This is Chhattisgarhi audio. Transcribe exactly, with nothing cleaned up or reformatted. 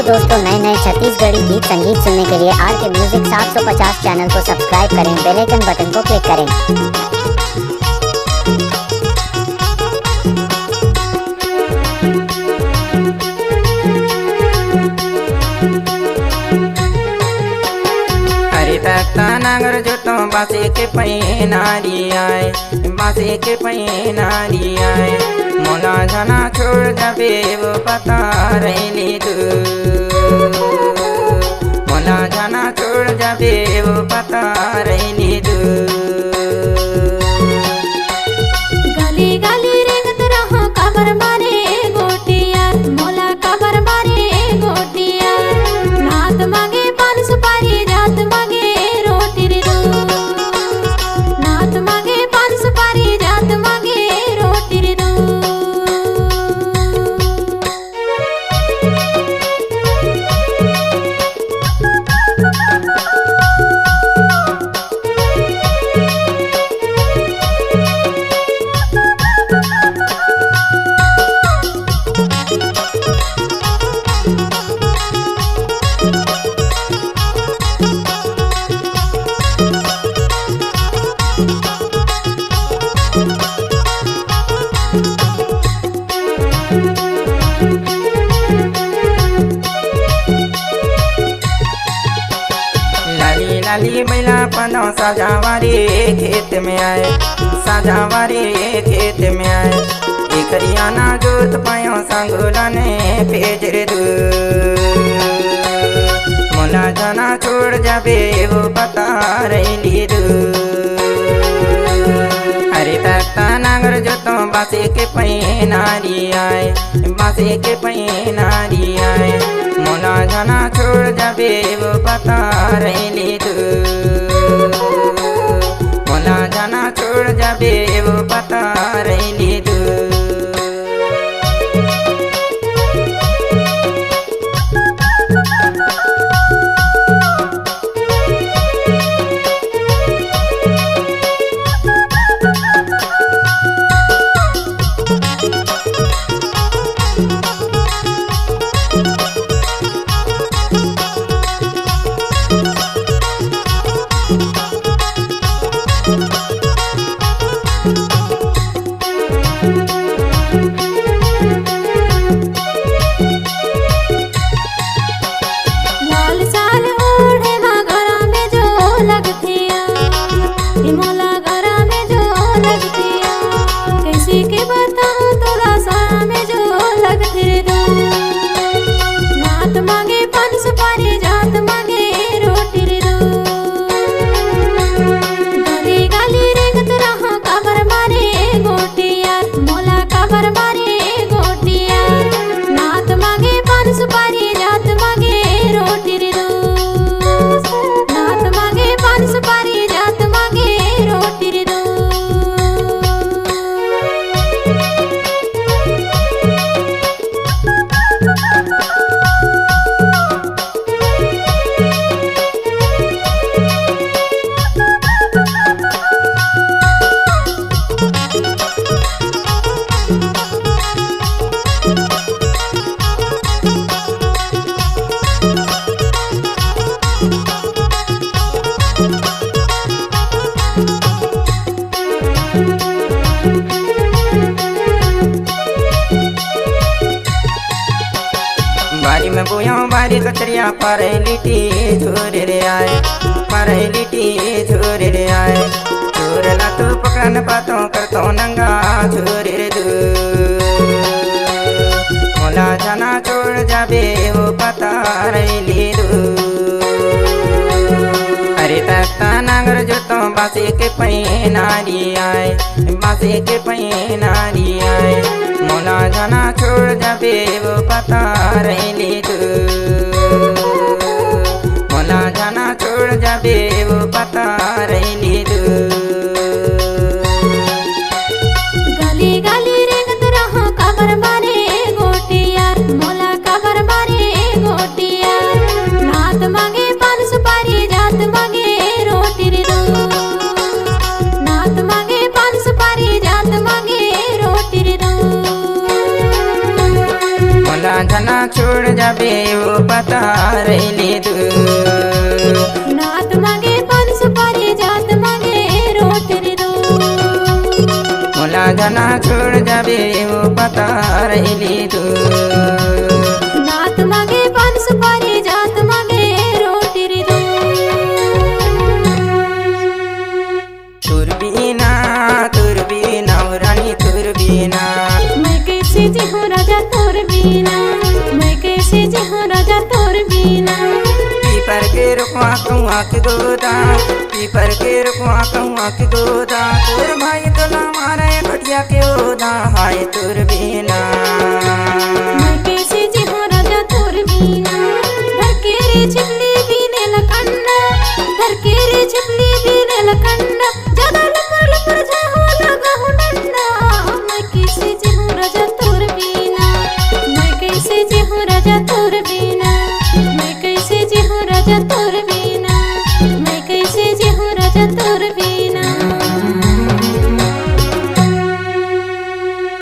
दोस्तों, नए नए छत्तीसगढ़ी गीत संगीत सुनने के लिए आर के म्यूजिक सात सौ पचास चैनल को सब्सक्राइब करें, बेल आइकन बटन को क्लिक करें। अरे तख्ता नांगर जोतो बांसे के पैना रियाय, बांसे के पैना रियाय। मोला झना छोड़ जाबे वो पता रैली तू, मोला झना छोड़ जाबे वो पता रैली तू। गली गली रेंगत रहो काबर मारे गोटिया, मोला काबर मारे गोटिया। नात मांगे पान सुपारी, जात मांगे रोटी रे दो। नात मांगे पान सुपारी, जात मांगे रोटी रे दो। लाली लाली बैला पनो सजावा रे खेत में आए, सजावा रे खेत में आए। एकरिया ना जोत पायो संगुला ने पेजर दू, मोला झना छोड़ जाबे वो पता रैली दू। अरे तख्ता नांगर जोतो बांसे के पैना रियाय, बांसे के पैना रियाय। मोला झना छोड़ जाबे वो पता रैली तू, मोला झना छोड़ जाबे वो पता रैली तू। लाल साल ओढ़े मा गरा में जो लगतिया, ए मोला गरा में जो लगतिया। कैसे के बताऊं तोला सा में जो लगथे रे दू। नात मांगे पान सुपारी, जात मांगे रोटी रे दू। गली गली रेंगत रहो काबर मारे गोटिया, मोला काबर मारे गोटिया। नात मांगे पान सुपारी, जात मांगे रोटी रे दू। नात मांगे पान सुपारी, जात मांगे रोटी रे दू। बारी में बोयो बारी कचरिया, परैली ती झूर रे आए, परैली ती झूर रे आए। झूर ला तू पकड़न पातो करतो नंगा झूर रे दू। मोला झना छोड़ जाबे वो पता रैली दू। अरे तख्ता नांगर जोतो बांसे के पैना रियाय, बांसे के पैना रियाय। मोला झना छोड़ जाबे वो पता रैली दू। मोला झना छोड़ जाबे वो पता रैली दू। गली गली रेंगत रहो काबर मारे गोटिया, मोला काबर मारे गोटिया। नात मांगे पान सुपारी, जात मांगे रोटी रे दू। नात मांगे पान सुपारी, जात मांगे रोटी रे दू। मोला झना छोड़ जाबे ओ पतार ले दू। नात मांगे पान सुपारी, जात मांगे रोटी रे दू। मोला झना छोड़ जाबे ओ पतार ले दू। नात मांगे पान सुपारी, जात मांगे रोटी रे दू। तोर बिना, तोर बिना, ओ रानी तोर बिना। मैं कैसे जीहूँ राजा तोर बिना, मैं कैसे जीहूँ राजा तोर बिना। पीपर के रुखवा कौआ के गोदा, पीपर के रुखवा कौआ के गोदा। तोर भाई तोला मारे खटिया के ओदा, हाय तोर बिना।